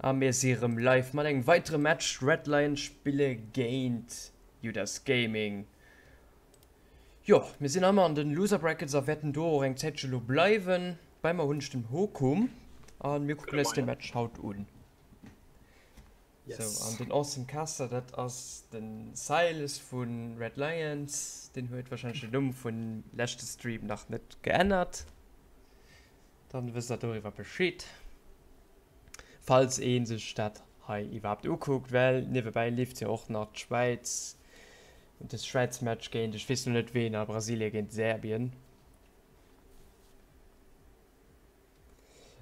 A mir si rëm live mat engem weitere Match. Red Lions spille géint Judas Gaming. Jo, mir sinn ëmmer an den Loser Brackets a wäerten do och eng Zäitche lo bleiwen. Bei mer hunn ech den Hokum a mir kucken eis de Match haut un. Yes. So, an den Awesome Caster, dat ass den Silas vun Red Lions. Den huet wahrscheinlech den Numm vun leschte Stream nach net geännert. Dann wësst der doriwwer Bescheed. Falls ee sech dat hei iwwerhaapt ukuckt, well niewebäi leeft jo och nach d'Schwäiz, de Schwäiz-Match géint ech weess lo net ween a Brasilie géint Serbien.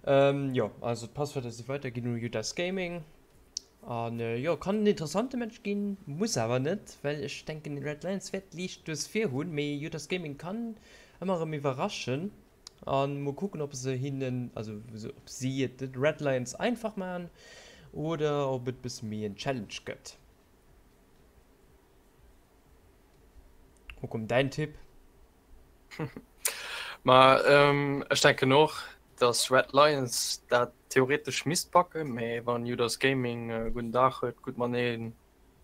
Ähm, jo, also d'Passwörter si weiderginn u Judas Gaming. An äh, jo, kann en interessante Match ginn, muss awer net, well ech denken Red Lions wäert liicht duerch vir hunn, mee Judas Gaming kann ëmmer erëm iwwerraschen. An mol kucken ob se hinnen, also ob si et den Red Lions einfach maachen oder ob et bësse méi en Challenge gëtt. Hokum, däin Tipp? Ma ech denken och, dass Red Lions dat theoretesch misst packen, mee wann Judas Gaming e gudden Dag huet, gutt matenee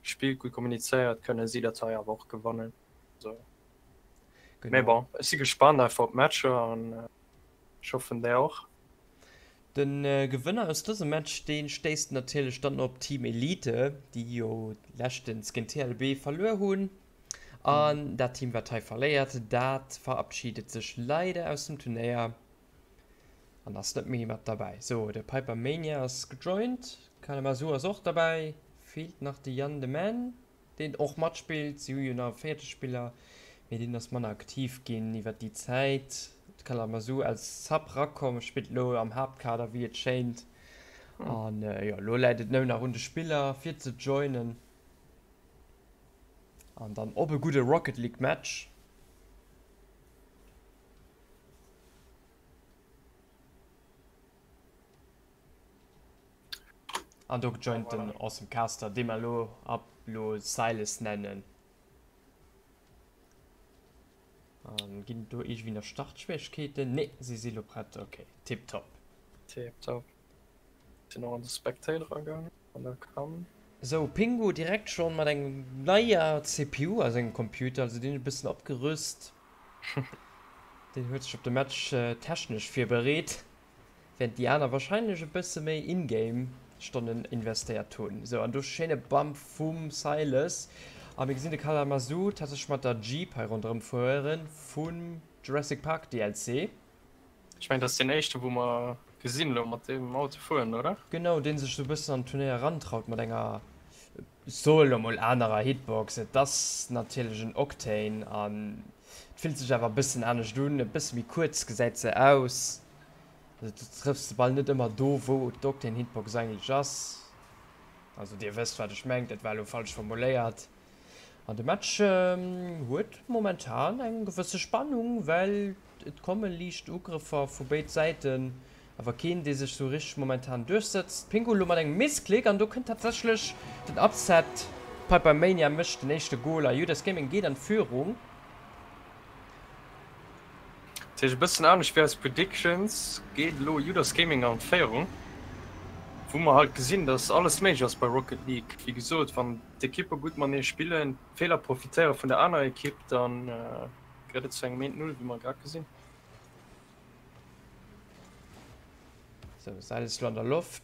spillt, gutt kommunizéiert, kënne si dat hei awer och gewannen. Also, mee bon, ech si gespannt einfach op d'Matcher an ech hoffen där och. De Gewënner aus dësem Match, dee stéisst natierlech dann op Team Elite, déi jo leschtens géint TLB verluer hunn. An dat Team wat hei verléiert, dat verabschiedet sech leider aus dem Turnéier an ass net méi mat derbäi. Sou, de Piper Mania ass gejoint, Kalamazoo ass och derbäi, feelt nach de Yann de Man, deen och matspillt. Si hu jo nach e véierte Spiller, mee deen ass manner aktiv ginn iwwer déi Zäit. De Kalamazoo als Sub rakomm, spillt elo am Haaptkader wéi et schéint. An jo, elo läit et nëmmen nach un de Spiller fir ze joinen. An dann op e gudde Rocket League Match. An do joint den Awesome Caster, dee mer elo ab elo Silas nennen. An ginn et do iergendwéi nach Startschwierigkeeten? Nee, si si lo prett. Ok, tiptop. Tiptop. Sinn och an de Spectator agaangen an der Cam. Sou, Pingu direkt schon mat engem neier CPU a sengem Computer, also deen huet e bëssen opgerüst. Deen huet sech op de Match technesch virbereet, während déi aner wahrscheinlech e bësse méi in-game Stonnen investéiert hunn. Sou, an do schéine Bump vum Silas a mir gesinn de Kalamazoo tatsächlech mat der Jeep hei ronderëm fueren vum Jurassic Park DLC. Ech mengen, dat ass deen éischte wou mer gesinn elo mat deem Auto fueren, oder? Genau, deen sech sou e bëssen an d'Turnéier erantraut mat enger, ech soe lo mol anerer Hitbox. Et ass natierlech en Octane an et fillt sech awer e bëssen anescht un, e bësse méi kuerz gesäit se aus. Also du trëffs de Ball net ëmmer do wou d'Octane Hitbox eigentlech ass. Also dir wësst wat ech mengt, dat war elo falsch formuléiert. An de Match huet momentan eng gewësse Spannung, well et komme liicht Ugrëffer vu béid Säiten, awer keen, dee sech sou richteg momentan duerchsëtzt. Pingu elo mat engem Missklick an do kënnt tatsächlech den Upset. Piper Mania mécht den éischte Gol a Judas Gaming geet an d'Führung. Dat heescht e bëssen anescht wéi eis Predictions geet elo Judas Gaming an d'Féierung, wou mer halt gesinn, dass alles méiglech ass bei Rocket League. Wéi gesot, wann d'Ekippe gutt matenee spillen, Feeler profitéiere vun der anerer Ekipp, da gëtt et zu engem 1, 0, wéi mer grad gesinn. Sou, Seil ass elo an der Loft,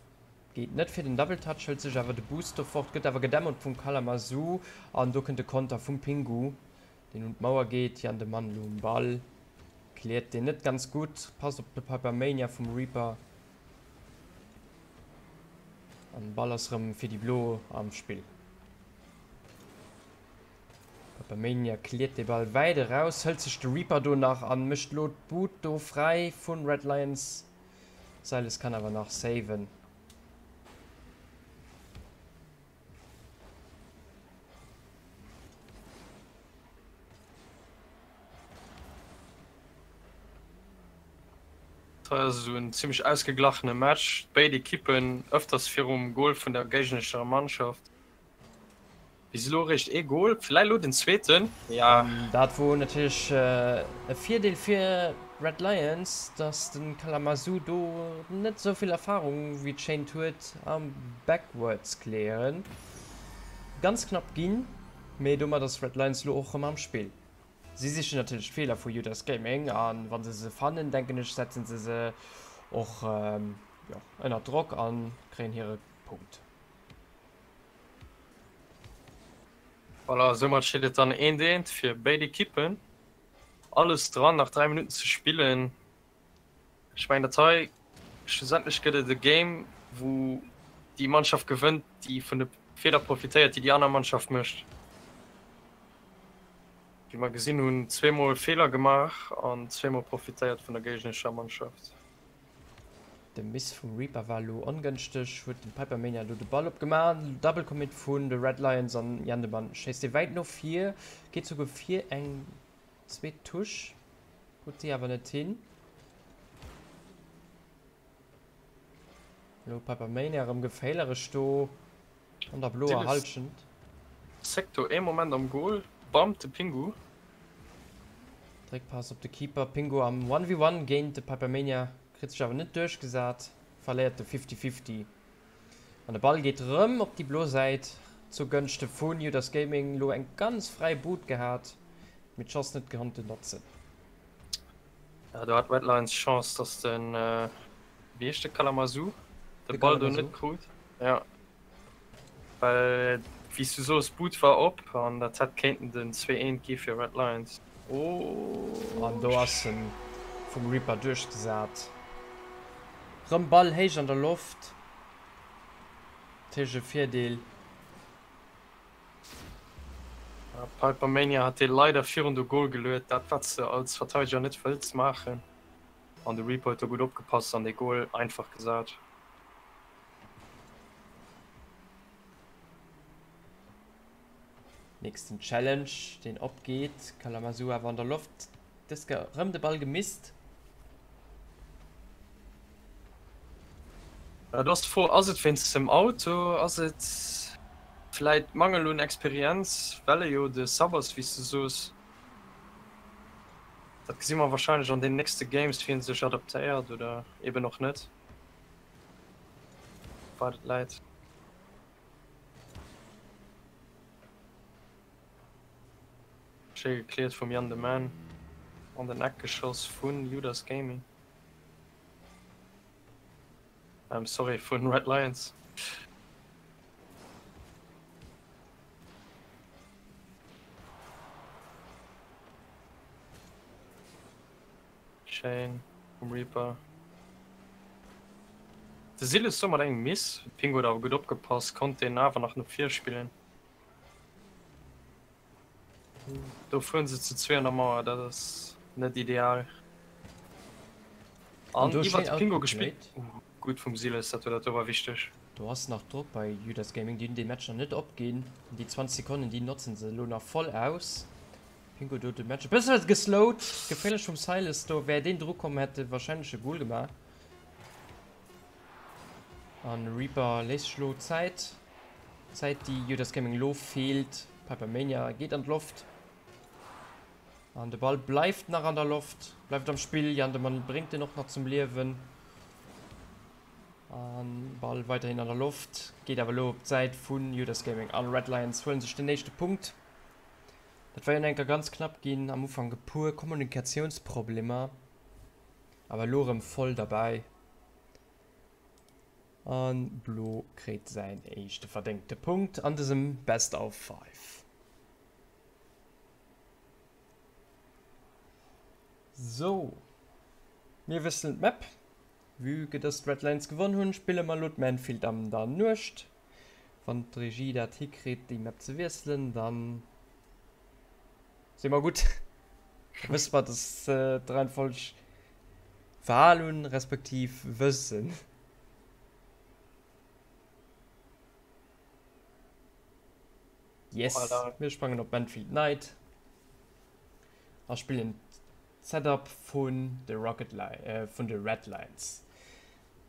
geet net fir den Double Touch, hëlt sech awer de Boost do fort, gëtt awer gedämmert vum Kalamazoo an do kënnt de Konter vum Pingu. Deen un d'Mauer geet, Yann de Mann elo um Ball, kliert deen net ganz gutt, passt op de Pipermania vum Reaper an den Ball ass rëm fir déi Blo am Spill. Pipermania kliert de Ball wäit eraus, hëlt sech de Reaper do nach an mécht elo d'Boot do fräi vun Red Lions. Silas kann awer nach saven. Dat ass esou en zimmlech ausgeglachene Match. Béid Ekippen ëfters virum Gol vun der géignerescher Mannschaft. Bis elo eréischt ee Gol, vläicht elo den zweeten. Ja. Dat wor natierlech e Virdeel fir. Red Lions, dass de Kalamazoo do net esou vill Erfarung wéi et schéint huet am Backwards clearen. Ganz knapp ginn, mee domat ass Red Lions lo och rëm am Spill. Si sichen natierlech d'Feeler vu Judas Gaming a wa se se fannen, denken ech, setzen se se och jo ënner Drock a kréien hire Punkt. Voilà, soumat steet et dann eent eent fir béid Ekippen. Alles dran, nach 3 Minutten ze spillen. Ech mengen dat hei, schlussendlech gëtt et e Game, wou déi Mannschaft gewënnt, déi vun de Feeler profitéiert, déi déi aner Mannschaft mécht. Wéi mer gesinn hunn, zweemol Feeler gemaach an zweemol profitéiert vun der géignerescher Mannschaft. De Miss vum Reaper war elo ongënschteg, huet dem Pipermania do de Ball opgemaach. Double Commit vun de Red Lions an Jandemann schéisst dee wäit no vir, geet souguer fir eng zweet Touche, krut déi awer net hin. Elo Pipermania erëm geféilerech do an der bloer Hallschent. Zéckt do ee Moment am Goal, bammt de Pingu. Dréckpass op de Keeper, Pingu am One v One géint de Pipermania, kritt sech awer net duerchgesat, verléiert de Fifty-Fifty an de Ball geet rëm op déi blo Säit zu Gënschte vun Judas Gaming. Lo eng ganz fräi Bud gehat, mee d'Chance net konnten notzen. Ja, do hat Red Lions Chance, dass den, wéi heescht de, Kalamazoo de Ball do net krut. Ja. Well wéi s du soos, d'Bud war op an dat hätt kéinten den 2, 1 gi fir Red Lions. Oh! An do ass en vum Reaper duerchgesat. Rëm Ball héich an der Loft. Natierlech e Virdeel. Pipermania hat dee leider virun de Goal geluet, dat wat s de als Verteideger net wëlls maachen. An de Reaper huet do gutt opgepasst an dee Goal einfach gesat. Nächsten Challenge deen opgeet, Kalamazoo awer an der Loft, dës Kéier rëm de Ball gemisst. Do ass d'Fro, ass et wéinst dem Auto, ass et vläit Mangel un Experienz, well e jo de Sub ass, wéi s de soos. Dat gesi mer warscheinlech an den nächste Games, wéi en sech adaptéiert oder eben och net. Wat et läit. Schéi gekläert vum Yann de Man an den Eck geschoss vun Judas Gaming. Ähm, sorry, vun Red Lions. Schéin vum Reaper. De Siles do mat engem Miss. Pingu huet awer gutt opgepasst, konnt deen awer nach no vir spillen. Do fueren se zu zwee an der Mauer, dat ass net ideal. An iwwer de Pingu gespillt. Gutt vum Siles, dat do war wichteg. Do ass nach Drock bei Judas Gaming, déi hunn dee Match nach net opginn. Déi 20 Sekonnen, déi notzen se elo nach voll aus. Pingu do de Match e bësse geslowt. Geféierlech vum Silas do. Wär deen dru komm, hätt e warscheinlech e Goal gemaach. An Reaper léisst sech lo Zäit. Zäit, déi Judas Gaming lo feelt. Pipermania geet an d'Loft. An de Ball bleift nach an der Loft. Bleift am Spill. Jan de Mann bréngt en och nach zum Liewen. An Ball weiderhin an der Loft. Geet awer lo op d'Säit vun Judas Gaming. An Red Lions huelen sech den éischte Punkt. Dat war jo enker ganz knapp ginn, am Ufank e puer Kommunikatiounsproblemer, awer elo erëm voll derbäi. An Blo kréit säin éischte verdéngte Punkt an dësem Best of Five. Sou, mir wiesselen d'Map. Vue que dass d'Red Lions gewonn hunn, spille mer elo d'Manfield an der Nuecht. Wann d'Regie dat hikritt déi Map ze wiesselen, dann si mer gutt. Da wësse mer, dass se d'Reihenfolg verhal hunn, respektiv wëssen. Yes, mir sprangen op Manfield Night a spillen Setup vun de Rocket vun de Red Lions.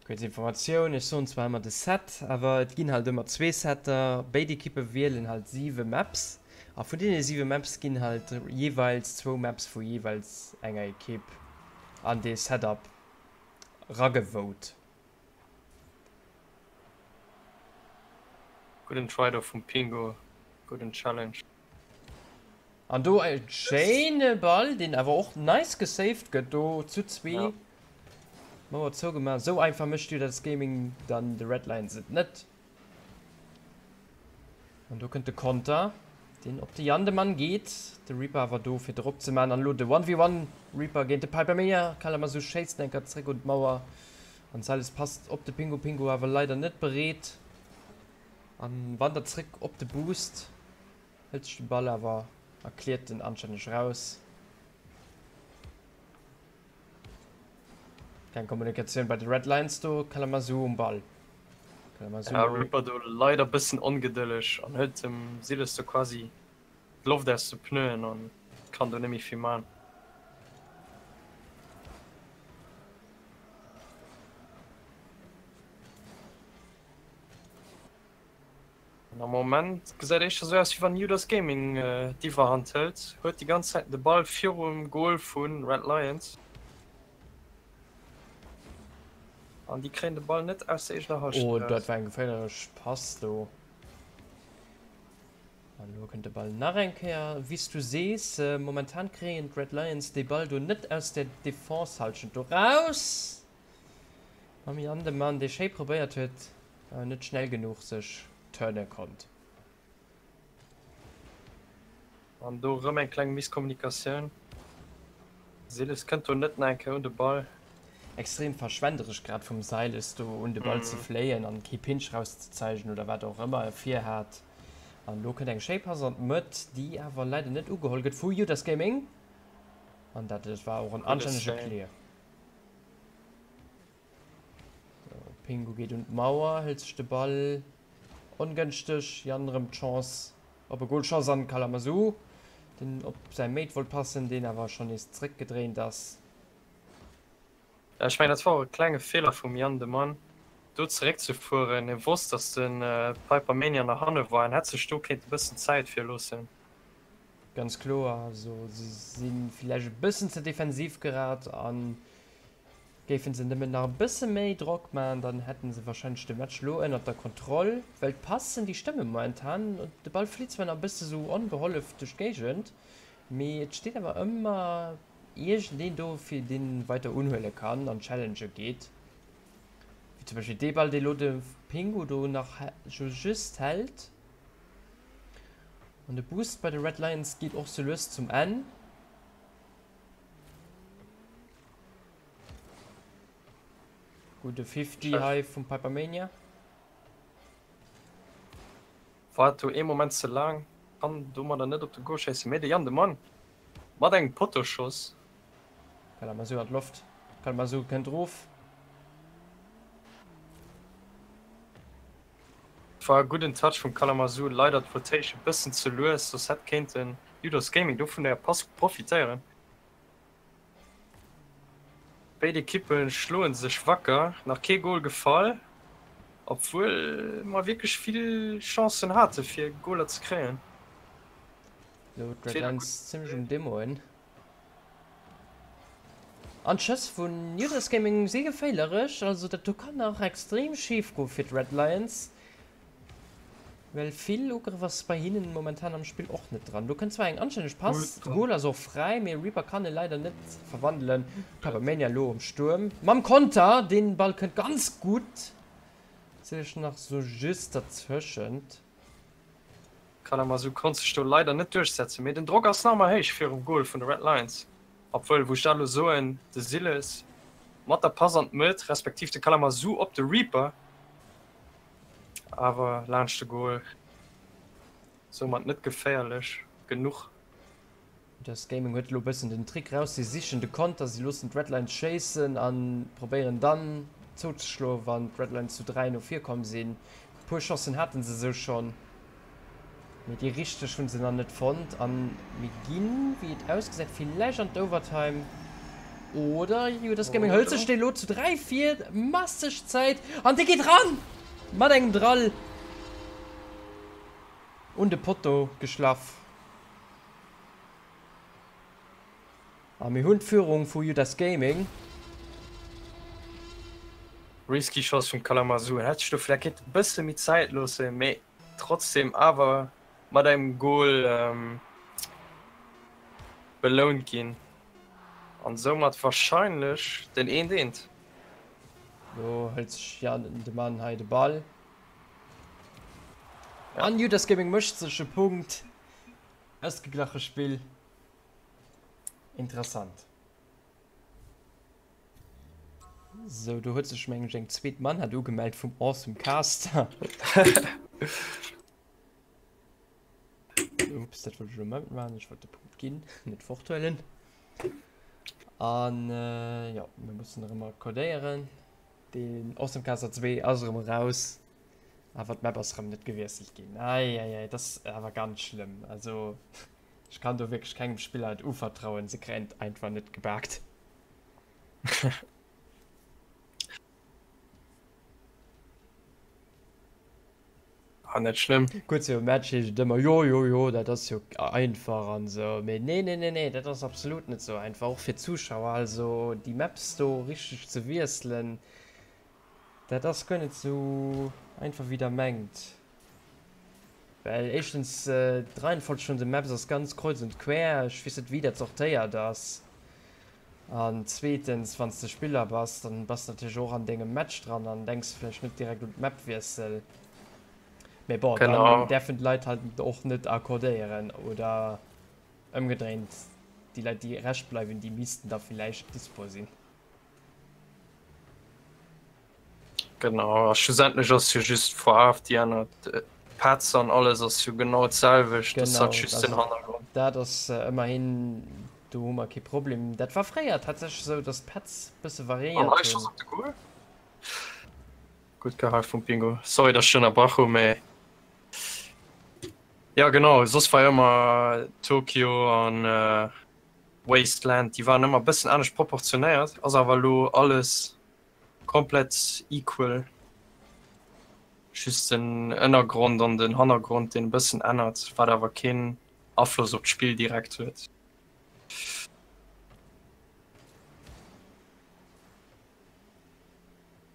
Kuerz Informatioun, ech soen zwar ëmmer de Set, awer et ginn halt ëmmer zwee Setter. Béid Ekippe wielen halt 7 Maps a vun deene 7 Maps ginn halt jeeweils zwou Maps vu jeeweils enger Ekipp. An dee Setup ragevote. Gudden Try do vum Pingo, gudden Challenge. An do e schéine Ball, deen awer och nice gesaved gëtt do zu zwee. Mauer zougemaach. Sou einfach mécht Judas Gaming dann de Red Lions et net. An do kënnt de Konter, deen op de Jan de Mann geet. De Reaper awer do fir Drock ze man. An elo de 1v1 Reaper géint de Piper Mania. Kalamazoo schéisst enker zréck un d'Mauer. An Silas passt op de Pingu Pingu awer leider net bereet. An wandert zréck op de Boost. Hëlt sech de Ball awer a cleart en anstänneg raus. Keng Kommunikatioun bei de Red Lions do, Kalamazoo um Ball. Kalamazoo. Ja, Reaper do leider bëssen ongedëlleg an hëlt dem Silas do quasi d'Loft aus de Pneuen an kann do net méi vill man. An am Moment gesäit éischter sou aus, wéi wann Judas Gaming d'Iwwerhand hëlt. Huet déi ganz Zäit de Ball virum Goal vu Red Lions. An déi kréien de Ball net aus der eegener Hallschent eraus. Oh, dat war eng geféierlech Pass do. An elo kënnt de Ball nach eng Kéier. Wéi s du sees, momentan kréien d'Red Lions dee Ball do net aus der Defense-Hallschent do raus. Mam Yann de Mann, dee schéi probéiert huet, awer net schnell genuch sech turne konnt. An do rëm eng kleng Misskommunikatioun. Siles kënnt do net nach eng Kéier un de Ball. Extrem verschwenderesch grad vum Siles do un de Ball ze fléien an kee Pinch rauszezeigen oder wat och ëmmer e virhat. An elo kënnt eng schéi Pass an d'Mëtt, déi awer leider net ugeholl gëtt vu Judas Gaming. An dat war och en anstännege Clear. Pingu geet un d'Mauer, hëlt sech de Ball ongënschteg. Yann erëm d'Chance op e Golschoss an Kalamazoo, deen op säi Mate wollt passen, deen awer schonn nees zeréckgedréint ass. Ech mengen dat war och e klenge Feeler vum Yann de Mann, do zeréckzefueren. Hie wosst, datt de Piper Mania nach hanne war an hätt sech do kéinte bëssen Zäit fir loossen. Ganz kloer, also si si villäicht e bëssen ze defensiv gerad an Géifen se nëmmen nach e bësse méi Drock maachen, dann hätten se wahrscheinlech de Match lo ënnert der Kontroll, well d'Passen déi stëmme momentan. De Ball flitt zwar nach e bësse sou onbehollef duerch d'Géigend, mee et steet awer ëmmer iergendeen do fir deen weider unhuele kann an challenge geet. Wéi zum Beispill dee Ball dee lo de Pingu do nach just hält. An de Boost bei de Red Lions geet och sou lues zum Enn. Gudde 50 hei vum Pipermania. War do ee Moment ze laang, kann domadder net op de Goal schéissen, mee de Yann de Mann mat engem Pottoschoss. Kalamazoo an d'Loft, Kalamazoo kënnt erof. War e gudden Touch vum Kalamazoo, leider d'Rotation bëssen ze lues, soss hätt kéinten Judos Gaming do vun der Pass profitéieren. Béid Ekippe schloe sech wacker, nach kee Gol gefall, obwuel mer wierklech vill Chancen hate fir Goler ze kréien. Elo d'Red Lions zimmlech um Demoen. An d'Schëss vun Judas Gaming si geféilerech, also dat do kann nach extrem schif goe fir d'Red Lions. Well vill Ugrëff ass bei hinnen momentan am Spill och net dran. Do kënnt zwar eng anstänneg Pass, de Goal ass och fräi, mee Reaper kann e leider net verwandelen. Peppermania elo um Stuerm mam Konter, deen Ball kënnt ganz gutt, sech nach sou just derzwëschent. Kalamazoo konnt sech do leider net duerchsetzen, mee den Drock ass nach ëmmer héich virum Goal vun de Red Lions. Obwuel, wou ech dat elo soen, de Siles mat der Pass an d'Mëtt, respektiv de Kalamazoo op de Reaper, Awer laanscht de Goal. Soumat net geféierlech genuch. Just Gaming huet elo bëssen den Trick raus, si sichen de Konter, si loossen d'Red Lions schéissen a probéieren dann zouzeschloen, wann d'Red Lions zu 3 no vir komm sinn. E puer Chancen haten se sou schonn. Mee déi richteg hunn se nach net fonnt an mir ginn, wéi et ausgesäit, villäicht an d'Overtime. Oder Judas Gaming hëlt sech déi elo zu 3 vir, masseg Zäit an déi geet ran! Mat engem Drall un de Potto geschlaff. A mir hunn d'Führung vu Judas Gaming. Risky Chance vum Kalamazoo. En hätt sech do vläicht kéinten e bësse méi Zäit loossen, mee trotzdem awer mat engem Goal belount ginn an soumat wahrscheinlech den eent eent. Lo hëlt sech Jan de Mann hei de Ball. An Judas Gaming mécht sech e Punkt. Ausgeglache Spill. Interessant. Sou, do huet sech mengen ech eng zweet Mann hat ugemellt vum Awesome Caster. Ups, dat wollt ech elo net maachen. Ech wollt de Punkt ginn, net forthuelen. An äh, ja, mir mussen erëm akkordéieren. Den Awesome Caster 2 ass erëm eraus. Awer d'Map ass erëm net gewiesselt ginn. Ei, ei, ei, dat ass awer ganz schlëmm. Also, ech kann do wierklech kengem Spiller et uvertrauen. Se kréien et einfach net gebaakt. Ah, net schlëmm. Kuerz virum Match heescht et ëmmer, jo, jo, jo, dat ass jo einfach an esou. Mee nee, nee, nee, nee, dat ass absolut net esou einfach, och fir d'Zuschauer. Also déi Maps do richteg ze wiesselen, dat ass guer net esou einfach wéi der mengt. Well éischtens, d'Reihenfolg vun de Maps ass ganz kreuz und quer, ech weess net wéi dat sortéiert ass. An zweetens, wann s de Spiller bass, dann bass de natierlech och an dengem Match dran an denks vläicht net direkt un d'Map-Wiessel. Mee bon, dann Genau. däerfen d'Leit halt och net accordéieren oder ëmgedréint, déi Leit, déi rescht bleiwen, déi missten da villäicht dispo sinn. Genau, a schlussendlech ass jo just d'Faarf déi ännert, d'Pads an alles ass jo genau d'selwecht, dat ass halt Genau, just den also Hannergrond. dat ass ëmmerhin, do hu mer kee Problem. Dat war fréier tatsächlech esou, datt d'Pads bësse An variéiert hei Schoss hunn. op de Goal. Gutt gehal vum Pingo. Sorry, datt ech ënnerbrach hu, mee jo genau, soss war jo ëmmer Tokyo an Wasteland, déi waren ëmmer e bëssen anescht proportionéiert, ass awer elo alles Komplett equal. Just den Ënnergrond an den Hannergrond deen e bëssen ännert, wat awer keen Afloss op d'Spill direkt huet.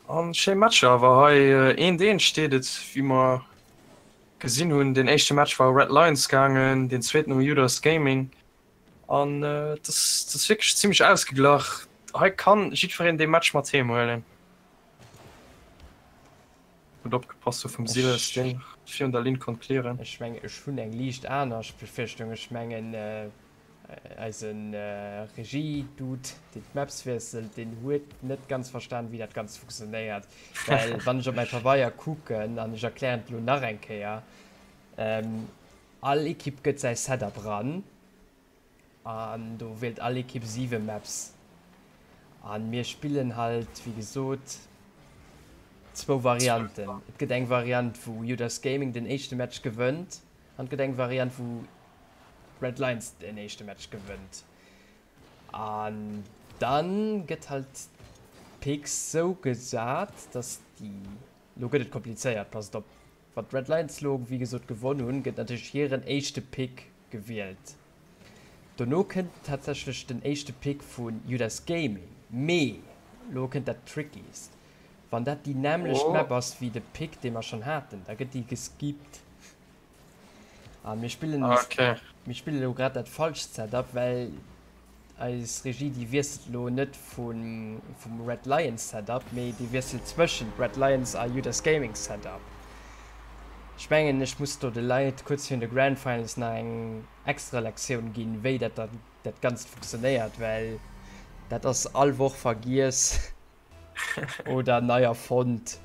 An schéi Matcher awer hei. Eent eent steet et wéi mer gesinn hunn. Den éischte Match war u Red Lions gaangen, deen zweeten u Judas Gaming. An et ass, et ass wierklech zimmlech ausgeglach. Hei kann jiddwereen dee Match mat heem huelen. Gutt opgepasst do vum Silas, deen virun der Linn konnt clearen. Ech mengen, ech hunn eng liicht aner Befierchtung. Ech mengen, eise Regie-Dude, deen d'Maps wiesselt, deen huet net ganz verstan, wéi dat Ganzt funktionéiert. Well wann ech op mäi Pabeier kucken, an ech erklären et elo nach eng Kéier, All Ekipp gëtt säi Setup ran an do wielt all Ekipp 7 Maps. An mir spillen halt wéi gesot zwou Varianten. Et gëtt eng Variant wou Judas Gaming den éischte Match gewënnt an et gëtt eng Variant wou Red Lions den éischte Match gewënnt. An dann gëtt halt d'Picks sou gesat, dass déi, lo gëtt et komplizéiert, passt op, Wann d'Red Lions lo wéi gesot gewonn hunn, gëtt natierlech hiren éischte Pick gewielt. Dono kënnt tatsächlech den éischte Pick vu Judas Gaming. Mee lo kënnt dat Trickyst, Wann dat déi nämmlecht Map ass wéi de Pick dee mer schonn haten, da gëtt déi geskippt. A mir spillen mir spillen elo grad dat falscht Setup, well Eis Regie déi wiesselt lo net vum Red Lions Setup, mee déi wiesselt zwëschent Red Lions a Judas Gaming Setup. Ech mengen ech muss do de Leit kuerz virun de Grand Finals nach eng extra Lektioun ginn, wéi dat dann dat ganzt funktionéiert, well dat ass all Woch vergiess oder nei erfonnt.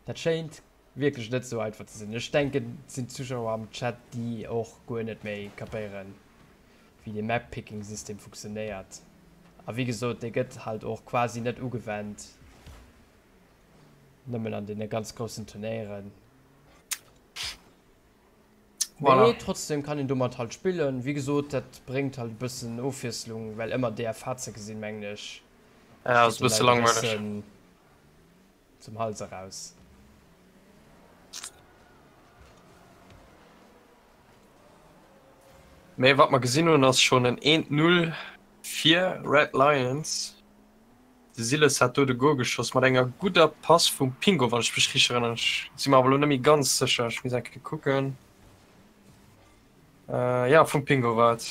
Dat schéint wierklech net sou einfach ze sinn. Ech denken et sinn Zuschauer am Chat déi och guer net méi kapéieren wéi dee Map Picking System funktionéiert. A wéi gesot dee gëtt halt och quasi net ugewennt, nëmmen an deene ganz groussen Turnéieren. Voilà. Mee trotzdem kann een domat halt spillen. Wéi gesot dat bréngt halt e bëssen Ofwiesslung, well ëmmer DFH ze gesinn mengen ech Ja, ass steet e de bësse Leit e langweileg. bëssen Zum Hals eraus. Mee wat mer gesinn hunn ass schonn en eent Null fir Red Lions. De Siles hat do de Goal geschoss mat enger gudder Pass vum Pingo, wann ech mech richteg erënneren. Ech si mer awer elo net méi ganz sécher, ech muss eng Kéier kucken. Jo, vum Pingo war et.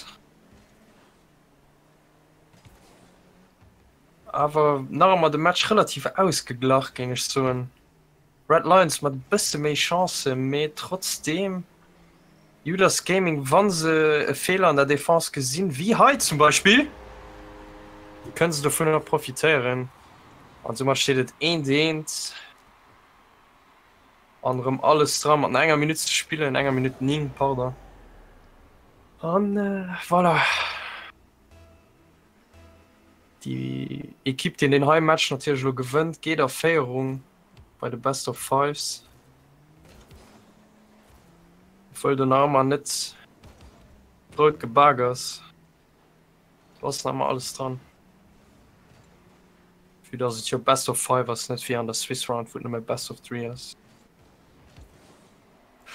Awer nach ëmmer de Match relativ ausgeglach, géing ech soen. Red Lions mat e bësse méi Chancen, mee trotzdeem Judas Gaming, wa se e Feeler an der Defense gesinn, wéi hei zum Beispill, kënne se dovunner profitéieren an soumat steet et eent eent an erëm alles dran mat nach enger Minutt ze spillen, enger Minutt 9, pardon. An voilà. Déi Ekipp, déi deen hei Match natierlech elo gewënnt, geet a Féierung bei de Best of Fives. Obwuel do nach ëmmer net Brout gebak ass. Do ass nach ëmmer alles dran. Vue dass et jo Best of Five ass, net wéi an der Swiss Round, wou et nëmme Best of Three ass.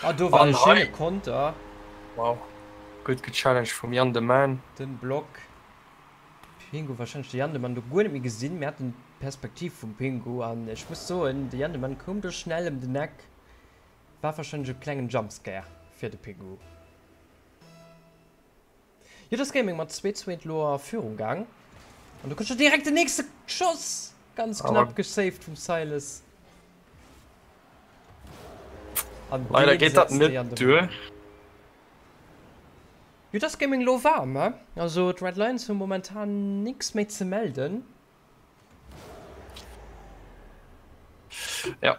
Ah, do war e schéine Konter. Wow, gutt gechallenged vum Yann de Man. Den Block. Pingu wahrscheinlech de Yann de Man do guer net méi gesinn. Mir haten d'Perspektiv vum Pingu an ech muss soen, de Yann de Man koum do schnell ëm den Eck. War wahrscheinlech e klengen Jumpscare fir de Pingu. Judas Gaming mat 2 zu 1 lo a Führung gaang. An do kënnt schon direkt den nächste Schoss! Ganz knapp gesaved vum Silas. An Leider geet dat net duer. Judas Gaming lo waarm, he? Also d'Red Lions hu momentan nix méi ze melden. Ja.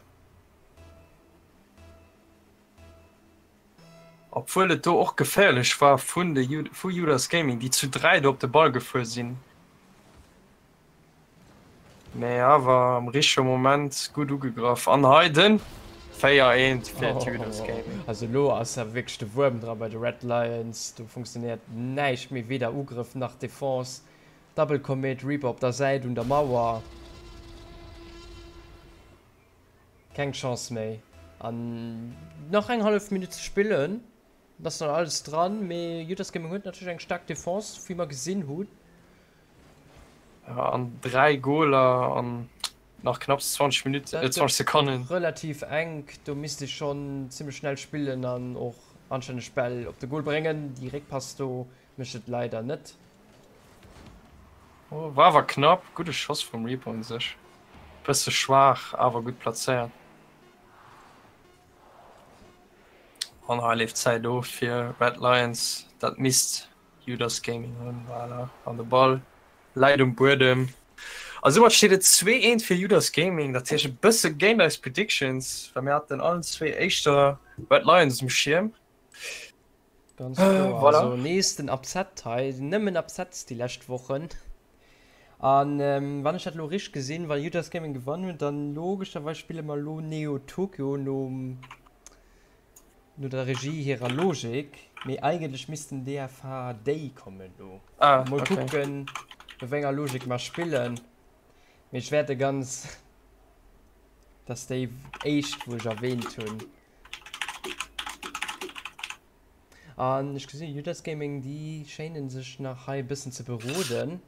Obwuel et do och geféierlech war vun de vu Judas Gaming, déi zu 3 do op de Ball gefuer sinn. Mee awer am richtege Moment gutt ugegraff. An hei den 4 1 fir d'Judas Gaming. Also elo ass awer wierklech de Wuerm dra bei de Red Lions. Do funktionéiert näischt méi, weder Ugrëff nach Defense. Double Commit, Reaper op der Säit un der Mauer. Keng Chance méi. An nach eng hallef Minutt ze spillen. Et ass nach alles dran, mee Judas Gaming huet natierlech eng staark Defense, wéi mer gesinn hunn. Ja, an 3 Goler an nach knapps 20 Minutten, äh, 20 Sekonnen. Relativ enk, do misst ee schonn zimmlech schnell spillen an och anstänneg Bäll op de Goal bréngen. Déi Réckpass do mécht et leider net. Oh, war awer knapp. Gudde Schoss vum Reaper un sech. Bësse schwaach, awer gutt plazéiert. An hei leeft d'Zäit of fir Red Lions. Dat misst Judas Gaming hunn. Voilà. An de Ball läit um Buedem. A soumat steet et 2, 1 fir Judas Gaming. Dat heescht e bësse géint eis Predictions, well mir haten allen zwee éischter Red Lions um Schierm. Ganz kloer. Voilà. Also nees den Upset hei, nëmmen Upsets déi lescht Wochen. An ähm, wann ech dat lo richteg gesinn, wa Judas Gaming gewann huet, dann logescherweis spille mer lo Neo Tokyo nom no der Regie hirer Logik. Mee eigentlech missten DFH déi kommen lo. Ah, Mol okay. kucken, no wéi enger Logik mer spillen. Mee ech wäerte ganz, dass déi éischt, wou ech erwähnt hunn. An ech gesinn Judas Gaming, déi schéinen sech nach hei e bëssen ze beroden.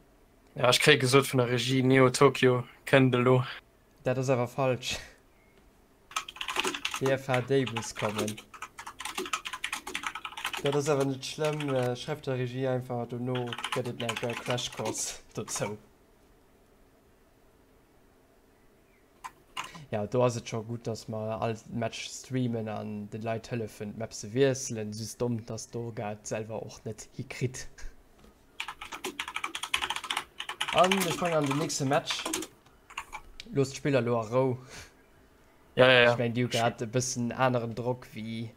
Ja, ech kréie gesot vun der Regie, Neo Tokyo kënnt elo. Dat ass awer falsch. DFHD muss kommen. Dat ass awer net schlëmm, schreift der Regie einfach, dono gëtt et nach e Crash Course dozou. Ja, do ass et scho gutt, dass mer all Match streamen an de Leit hëllefen d'Map ze wiesselen. Just domm, dass d'Orga et selwer och net hikritt. An ech mengen an den nächste Match loosst d'Spiller lo a Rou. Ja, ja, ja. Ech mengen déi hu grad e bëssen aneren Drock wéi.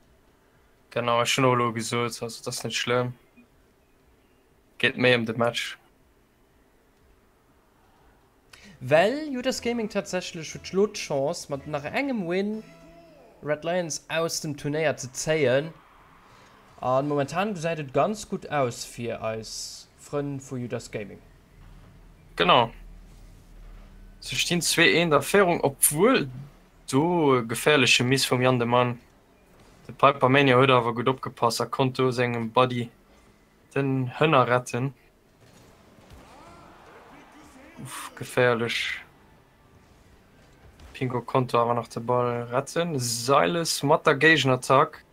Genau, ech hunn och elo gesot, also et ass net schlëmm. Geet méi ëm de Match. Well Judas Gaming tatsächlech huet elo d'Chance mat nach engem Win Red Lions aus dem Turnéier ze zéien. An momentan gesäit et ganz gutt aus fir eis Frënn vu Judas Gaming. Genau. Se stinn 2, 1 a Féierung, obwuel do e geféierleche Miss vum Jan de Mann. De Piper Mania huet awer gutt opgepasst a konnt do sengem Buddy. Den Hënner retten. Uff, geféierlech. Pingo konnt do awer nach de Ball retten. Silas mat der Géigenattack.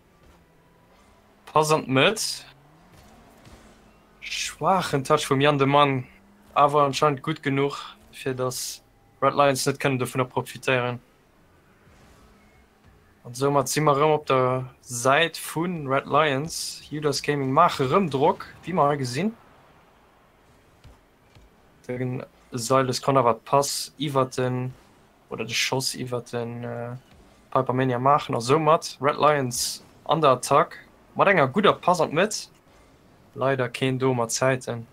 Pass an d'Mëtt. Schwaachen Touch vum Jan de Mann, awer anscheinend gutt genuch, fir datt Red Lions net kënnen dovunner profitéieren. An soumat si mer erëm op der Säit vu Red Lions. Judas Gaming maache rëm Drock, wéi mer hei gesinn. Den Silas konnt awer d'Pass iwwer den oder de Schoss iwwer de Piper Mania maachen a soumat Red Lions an der Attack mat enger gudder Pass an d'Mëtt. Leider keen do mat Zäiten.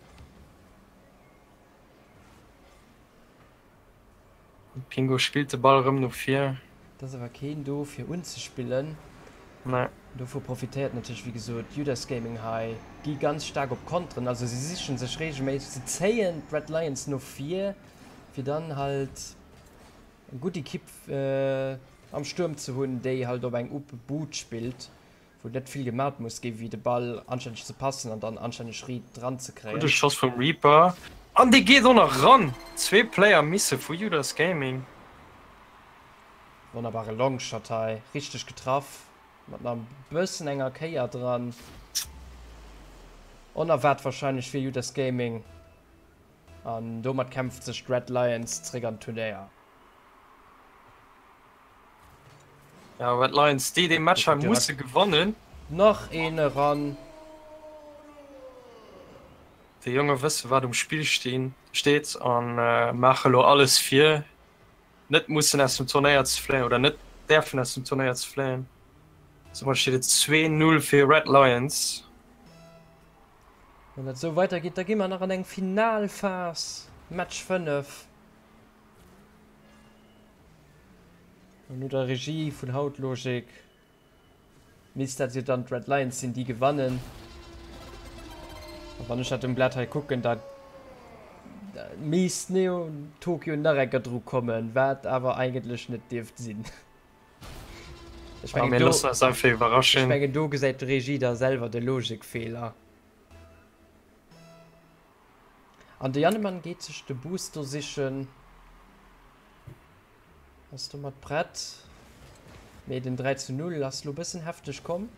Pingo spillt de Ball erëm no vir. Et ass awer keen do fir unzespillen. Nee. Dovu profitéiert natierlech wéi gesot Judas Gaming hei. Gi ganz staark op Konteren, also si sichen sech reegelméisseg, se zéien d'Red Lions no vir, fir dann halt eng gutt Ekipp am Stuerm ze hunn, déi halt op eng ope Boot spillt. Wou net vill gemat muss ginn, wéi de Ball anstänneg ze passen an dann anstänneg riit dran ze kréien. Gudde Schoss vum Reaper an dee geet och nach ran! Zwee Player misse vu Judas Gaming. Wonnerbare Longshot hei, richteg getraff, mat nach e bëssen enger Kéier dran. Onerwaart wahrscheinlech fir Judas Gaming an domat kämpft sech d'Red Lions zréck an d'Turnéier. Ja, Red Lions, déi dee Match hei musse gewannen. Nach een eran. Déi Jonge wësse wat um Spill stinn, steet an maache lo alles fir net mussen aus dem Turnéier ze fléien oder net däerfen aus dem Turnéier ze fléien. Soumat steet et 2, 0 fir Red Lions. Wann dat esou weidergeet, da gi mer nach an eng Finalphas, Match 5. An no der Regie vun haut Logik misst dat jo dann d'Red Lions sinn, déi gewannen. A wann ech dat um Blat hei kucken, da misst Neo Tokyo nach eng Kéier dru kommen, wat awer eigentlech net dierft sinn. Ech mengen, do, ech mengen, do gesäit d'Regie da selwer de Logikfeeler. An de Jannemann geet sech de Boost do sichen. Ass domat prett. Mee den 3 zu 0 ass lo bëssen hefteg komm.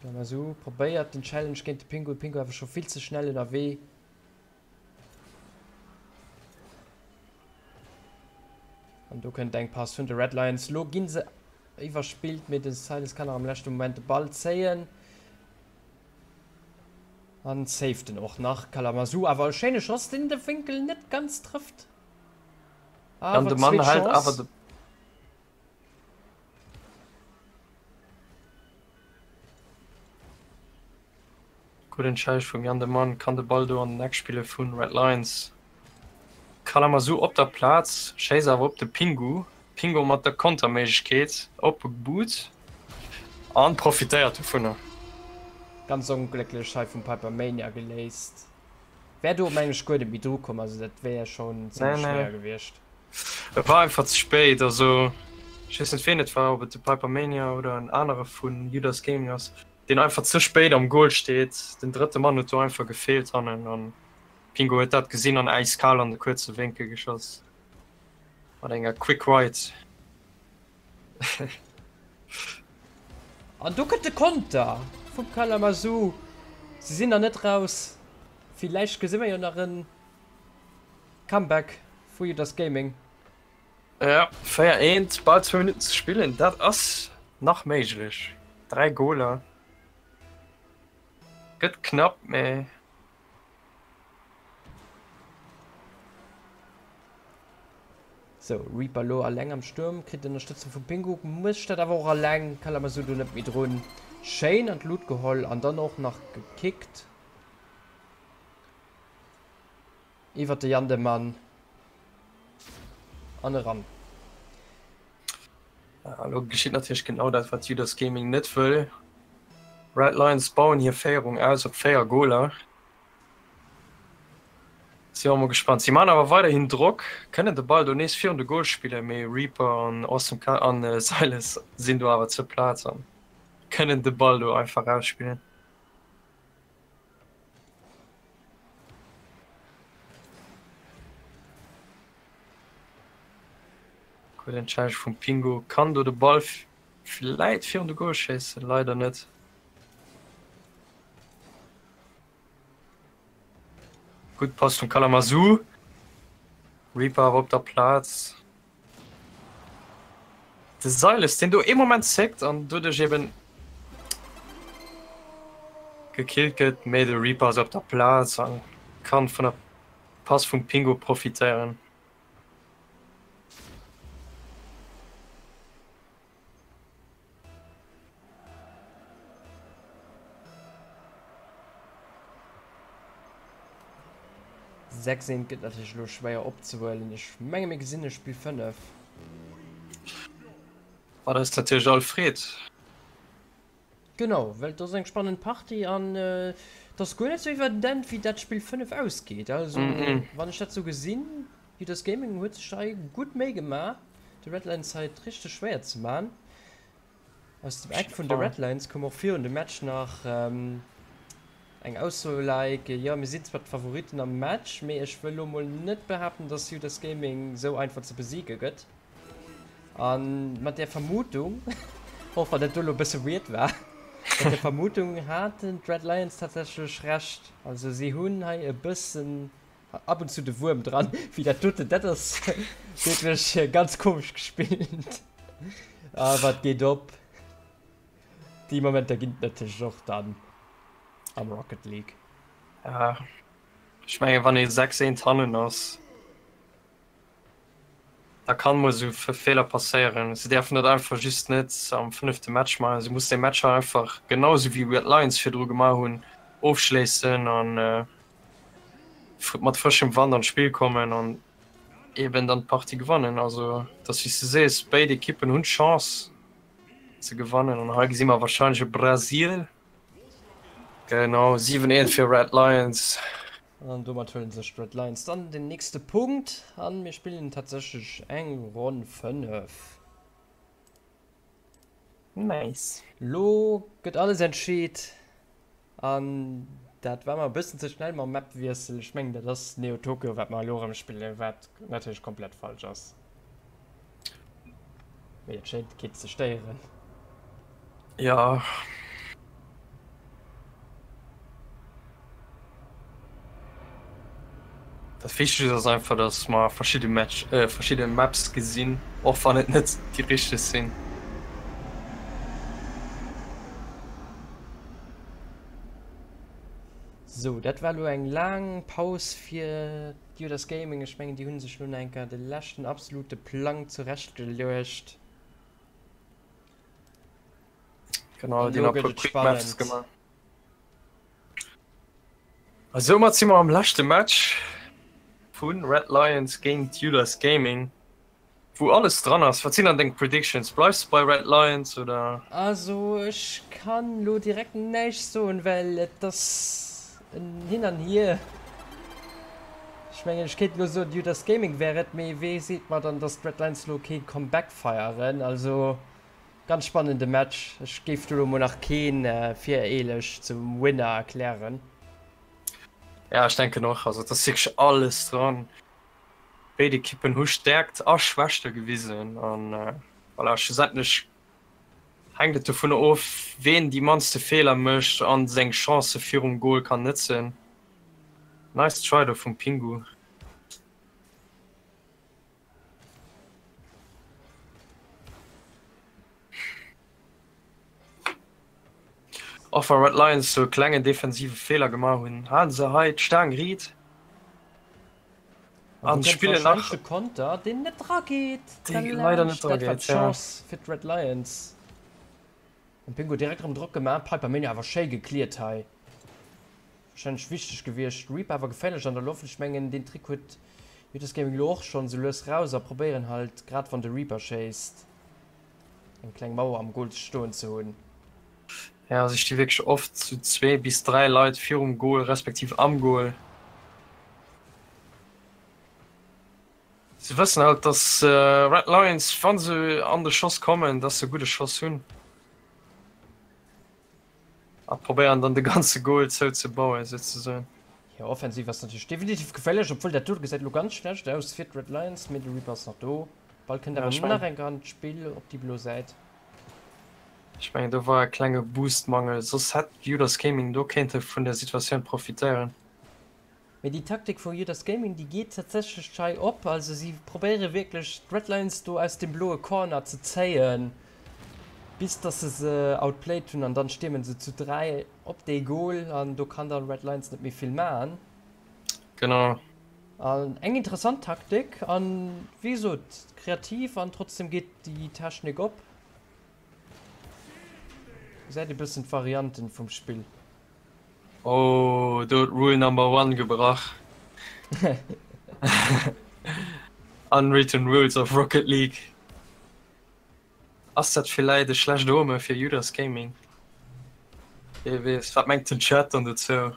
Kalamazoo probéiert den Challenge géint de Pingu. Pingu awer scho vill ze schnell ënnerwee. An do kënnt eng Pass vun de Red Lions. Lo ginn se iwwerspillt, mee de Silas kann nach am leschte Moment de Ball zéien. An saved en och nach. Kalamazoo awer e schéine Schoss, deen de Wénkel net ganz trëfft. Awer zweet Chance. Gudden Challenge vum Jan de Mann, kann de Ball do an den Eck spille vun Red Lions. Kalamazoo op der Plaz, schéisst awer op de Pingu. Pingu mat der Konterméiglechkeet op e Boot an profitéiert dovunner. Ganz onglécklech hei vum Piper Mania geléist. Wär do mengen ech guer net méi dru komm, also dat wär schon zimmlech schwéier gewiescht. Et war einfach ze spéit, also ech weess net ween et war, ob et de Piper Mania oder en anere vun Judas Gaming ass. deen einfach ze spéit am Goal steet. Den drëtte Mann huet do einfach gefeelt hannen an Pingo huet dat gesinn an äiskal an de kuerze Wénkel geschoss mat enger Quick Right. An do kënnt de Konter vum Kalamazoo. Si sinn nach net raus. Villäicht gesi mer jo nach en Comeback vu Judas Gaming. Jo, 4, 1, bal zwou Minutten ze spillen, dat ass nach méiglech. 3 Goler gëtt knapp, mee. Sou, Reaper lo alleng am Stuerm, kritt Ënnerstëtzung vum Pingu, mécht dat awer och alleng, Kalamazoo do net méi drun. Schéin an d'Lut geholl an dann och nach gekickt. Iwwert de Jan de Mann an eran. Elo geschitt natierlech genau dat, wat Judas Gaming net wëll. Red Lions bauen hir Féierung aus op 4 Goler. Si mer mol gespannt. Si man awer weiderhin Drock, kënnen de Ball do nees virun de Goal spillen, mee Reaper an Awesome Ka an Silas sinn do awer zur Plaz an kënnen de Ball do einfach rausspillen. Gutt Entscheidung vum Pingu, kann do de Ball vläit virun de Goal schéissen, leider net. Gutt Pass vum Kalamazoo. Reaper awer op der Plaz. De Silas, deen do ee Moment zéckt an doduerch eben gekillt gëtt, mee de Reaper ass op der Plaz a kann vun der Pass vum Pingu profitéieren. 6 eent gëtt natierlech elo schwéier opzehuelen. Ech menge mir gesinn e Spill 5. Wat eis natierlech all freet. Genau, well et ass eng spannend Partie an et ass guer net sou evident wéi dat Spill 5 ausgeet. Also wann ech dat sou gesinn, Judas Gaming huet sech hei gutt Méi gemaach de Red Lions hei et richteg schwéier ze man. Aus dem Eck vun de Red Lions koum och virun dem Match nach eng Ausso like, jo mir sinn zwar d'Favoritten am Match, mee ech wëll lo mol net behaapten, dass Judas Gaming sou einfach ze besiege gëtt. A mat där Vermutung, och wann dat do elo e bësse weird war, mat där Vermutung haten d'Red Lions tatsächlech Recht. Also si hunn hei e bëssen ab und zu de Wuerm dran, wéi dat doten. Dat ass wierklech ganz komesch gespillt. Awer et geet op. Déi Momenter ginn et natierlech och dann am Rocket League. Ja, ech mengen, wann ee 6 eent hannen ass, Da kann mol sou Feeler passéieren. Se däerfen dat einfach just net am fënnefte Match maachen. Se mussen dee Match hei einfach, genau sou wéi Red Lions virdru gemaach hunn, ofschléissen an mat frëschem Wand an d'Spill kommen an eben dann d'Partie gewannen. Also et ass wéi s de sees, béid Ekippen hunn d'Chance ze gewannen an hei gesi mer warscheinlech e Brasil. Genau, 7, 1 fir Red Lions. An domat huelen sech d'Red Lions dann den nächste Punkt an mir spillen tatsächlech eng Ronn 5. Nice. Lo gëtt alles entscheet an dat war mer e bëssen ze schnell mam Map-Wiessel. Ech mengen dat ass Neo Tokyo wat mer elo erëm spillen, wat natierlech komplett falsch ass. Mee et schéint keen ze stéieren. Ja. Dat Wichtegst ass einfach, dass mer verschidde Match, äh, verschidde Maps gesinn, och wann et net déi richteg sinn. Sou, dat war elo eng laang Paus fir d'Judas Gaming. Ech mengen, déi hu sech elo nach eng Kéier de leschten absolute Plang zurechtgeluecht. Genau, déi nach e puer Quick Maths gemaach. A soumat si mer am leschte Match vu Red Lions géint Judas Gaming, wou alles dran ass. Wat sinn dann deng Predictions? Bleifs de bei Red Lions oder? Also ech kann lo direkt näischt soen, well et ass en Hin an Hier. Ech mengen ech kéint lo soen Judas Gaming wär et, mee wee seet mer dann dass d'Red Lions lo kee Comeback feieren? Also Ganz spannende Match. Ech géif do lo mol nach keen vireeleg zum Winner erklären. Ja ech denken och, also et ass wierklech alles dran. Béid Ekippen hu Stäerkt a Schwächte gewisen an voilà, schlussendlech hänkt et dovunner of, ween déi mannste Feeler mécht an seng Chancë virum Gol kann nëtzen. Nice try do vum Pingu. Och wa Red Lions sou e klengen defensive Feeler gemaach hunn, halen se hei d'Staang riit an spillen nach de Konter, deen net dra geet. Dee leider net dra geet, ja. Chance fir d'Red Lions. An Pingu direkt erëm Drock gemaach. Piper Mania awer schéi gecleart hei. Wahrscheinlech wichteg gewiescht. Reaper awer geféierlech an der Loft. Ech mengen deen Trick huet Mythos Gaming elo och schonn sou lues raus a probéieren halt grad wann de Reaper schéisst eng kleng Mauer am Goal stoen ze hunn. Ja, si sti wierklech oft zu 2 bis 3 Leit virum Goal respektiv am Goal. Se wëssen halt, dass Red Lions, wa se an de Schoss kommen, dass se e gudde Schoss hunn. A probéieren dann de ganze Goal zouzebauen, souzesoen. Hir Offensiv ass natierlech definitiv geféierlech, obwuel dat do gesäit elo ganz schlecht aus fir d'Red Lions, mee de Reaper ass nach do. Ball kënnt awer nach eng Kéier an d'Spill op déi blo Säit. Ech mengen do war e klenge Boostmangel, soss hätt Judas Gaming do kéinte vun der Situatioun profitéieren. Mee déi Taktik vu Judas Gaming, déi geet tatsächlech hei op. Also si probéiere wierklech d'Red Lions do aus dem bloe Corner ze zéien, bis dass se se outplayed hunn an dann stiermen se zu 3 op dee Goal an do kann dann Red Lions net méi vill maachen. Genau. An eng interessant Taktik an wéi gesot kreativ an trotzdem geet déi Technik op. Gesäit e bëssen d'Varianten vum Spill. Oh, do huet Rule number one gebrach. Unwritten rules of Rocket League. Ass dat villäit e schlecht Ome fir Judas Gaming? Wee weess. Wat mengt den Chat dann dozou?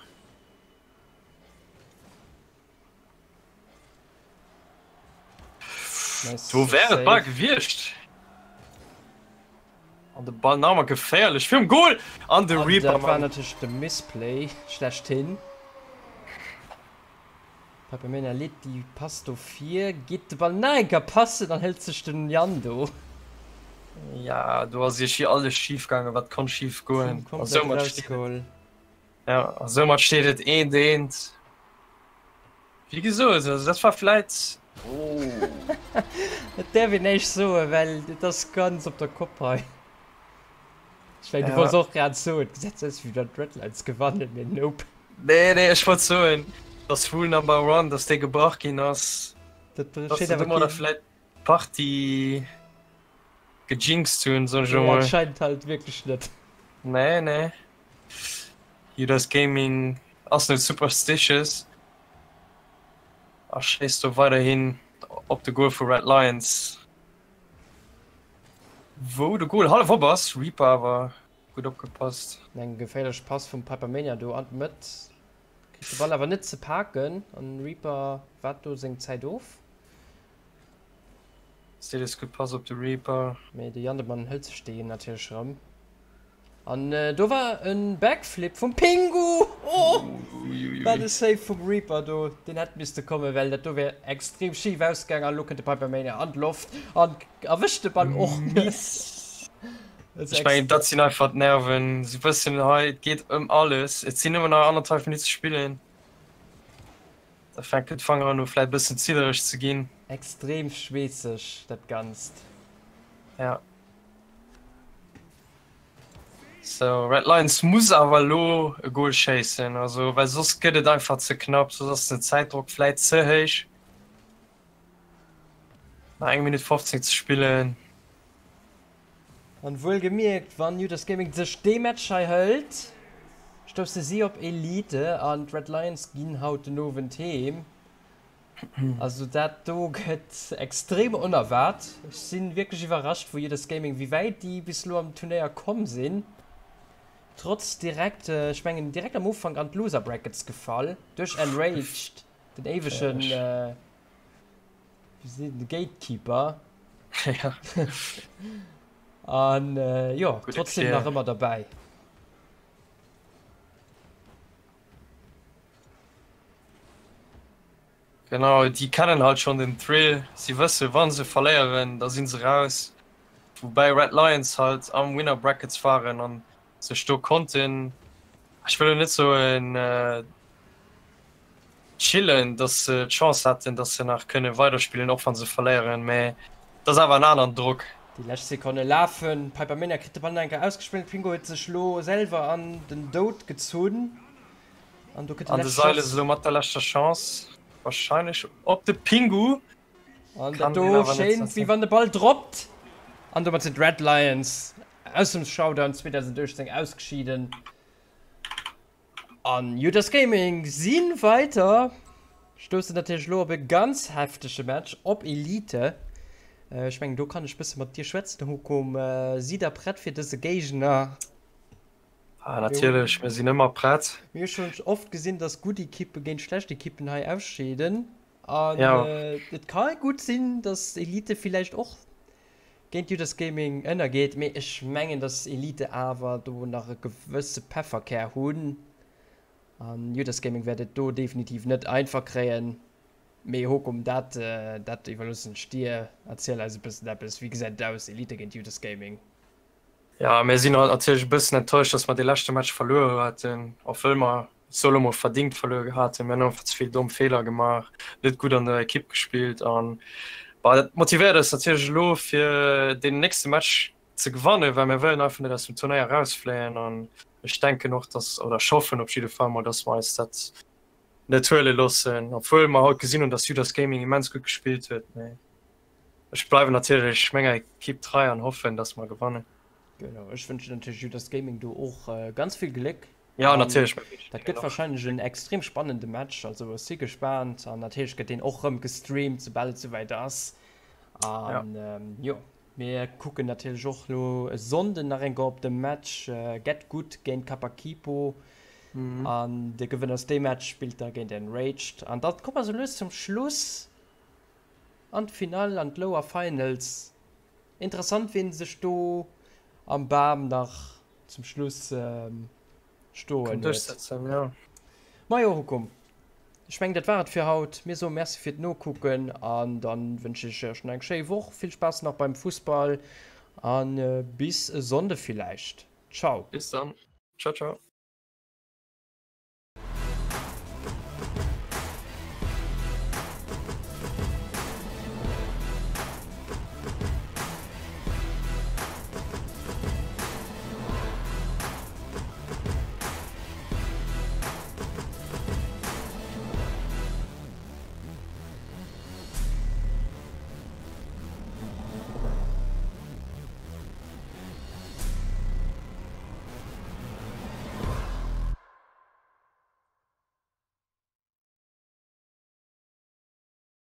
Do wär et bal gewiescht. An de Ball nach emmer geféierlech virum Goal an de Reaper. Dat war natierlech de Misplay schlechthin. Papermania leet déi Pass do vir, geet de Ball nach eng Kéier passen an hëlt sech den Yann do. Ja, do ass iergwéi alles schif gaangen, wat konnt schif goen. Team komplett rausgeholl. Ja, a soumat steet et eent eent. Wéi gesot, also dat war vläit. Oh. Et däerf een näischt soen, well et ass ganz op der Kopp hei. Ech mengen, du wollts och grad soen, et gesäit sou aus, wéi wann d'Red Lions gewannen, mee nope. Nee, nee, ech wollt soen, dass Rule Number One, dass dee gebrach ginn ass. Dat versteet awer keen. Vläit d'Partie gejinxt hunn, soen ech elo mol. Nee, anscheinend halt wierklech net. Nee, nee. Judas Gaming ass net superstitious a schéisst do weiderhin op de Goal vu Red Lions, wou de Goal hallef op ass. Reaper awer gutt opgepasst. Eng geféierlech Pass vum Pipermania do an d'Mëtt, kritt de Ball awer net ze paken an Reaper waart do seng Zäit of. Steles gutt Pass op de Reaper. Mee de Jandemann hëlt sech deen natierlech erëm. An do war en Backflip vum Pingu! Oh! Wat e Save vum Reaper do! Deen hätt misste kommen, well dat do wär extrem schif ausgaang. An elo kënnt de Pipermania an d'Loft an erwëscht de Ball och net. Ech mengen, dat sinn einfach d'Nerven. Si wëssen hei, et geet ëm alles. Et sinn nëmmen nach annerthalf Minutt ze spillen. Da fänken d'Fangeren u vläit e bëssen ziddereg ze ginn. Extrem schweesseg dat Ganzt. Ja. Sou, Red Lions muss awer elo e Goal schéissen, also well soss gëtt et einfach ze knapp, soss ass den Zäitdrock vläit ze héich. Nach eng Minutt 15 ze spillen. An wuel gemierkt, wann Judas Gaming sech dee Match hei hëlt, stousse si op Elite an d'Red Lions ginn haut den Owend heem. Also dat do gëtt extrem onerwaart. Ech si wierklech iwwerrascht vu Judas Gaming, wéi wäit déi bis elo am Turnéier komm sinn. Trotz direkt, ech mengen direkt am Ufank an d'Loser Brackets gefall duerch Enraged, den éiwegen, wéi seet een, de Gatekeeper. An jo, trotzdem nach ëmmer derbäi. Genau, déi kennen halt schon den Thrill. Si wësse wann se verléieren, da sinn se raus. Woubäi Red Lions halt am Winner Brackets waren an sech do konnten, ech wëll elo net soen chillen, datt se d'Chance haten, datt se nach kënne weiderspillen, och wann se verléieren, mä et ass awer en aneren Drock. Déi lescht Sekonne lafen, Pipermania kritt de Ball nach eng Kéier ausgespillt, Pingo huet sech lo selwer an den Doud gezunn an do kënnt déi lescht Chance. An de Silas elo mat der leschter Chance, warscheinlech op de Pingu. An dat do schéint wéi wann de Ball droppt an domat sinn d'Red Lions aus dem Showdown 2018 ausgeschieden. An Judas Gaming si weiter, stoussen natierlech elo op e ganz heftege Match op Elite. Ech mengen do kann ech bësse mat dir schwätzen Hukum. Sidd der prett fir dëse Géigner? Ah, natierlech, mir sinn ëmmer prett. Mir hu schonn oft gesinn, dass gutt Ekippe géint schlecht Ekippen hei ausscheeden. An ja. äh, et ka gutt sinn, dass Elite villäicht och géint Judas Gaming ënnergeet, mee ech mengen, dass Elite awer do nach e gewësse Pefferkär hunn. An Judas Gaming wäert et do definitiv net einfach kréien. Mee Hokum, dat, äh, dat iwwerloossen ech dir. Erziel eis e bëssen eppes, wéi gesäit et aus, Elite géint Judas Gaming? Ja, mir sinn halt natierlech e bëssen enttäuscht, dass mer dee leschte Match verluer haten, obwuel mer, ech soe lo mol, verdingt verluer gehat hunn. Mir hunn einfach ze vill domm Feeler gemaach, net gutt an der Ekipp gespillt an bah, dat motivéiert eis natierlech elo fir deen nächste Match ze gewannen, well mir wëllen einfach net aus dem Turnéier erausfléien an ech denken och, dass, oder ech hoffen op jidde Fall mol, dass mer eis dat net huele loossen, obwuel mer haut gesinn hunn, dass Judas Gaming immens gutt gespillt huet, mee. Ech bleiwen natierlech menger Ekipp trei an hoffen, dass mer gewannen. Genau, ech wënschen natierlech Judas Gaming do och ganz vill Gléck. Ja, natierlech. Dat gëtt warscheinlech en extrem spannende Match, also ech si gespaant an natierlech gëtt deen och rëm gestreamt, soubal et souwäit ass. An jo, mir kucken natierlech och lo e Sonnden nach eng Kéier op de Match Get Good géint Kapakipo. An de Gewënner aus deem Match spillt da géint Enraged. An da komme mer sou lues zum Schluss. An d'Finall an d'Lower Finals. Interessant wien sech do am Bam nach zum Schluss stoen huet. Majo Hukum, ech mengen dat war et fir haut. Mir soe Merci fir d'Nokucken an dann wënschen ech iech nach eng schéi Woch. Vill Spaass nach beim Fussball an bis e Sonnde villäicht. Ciao. Bis dann. Ciao ciao.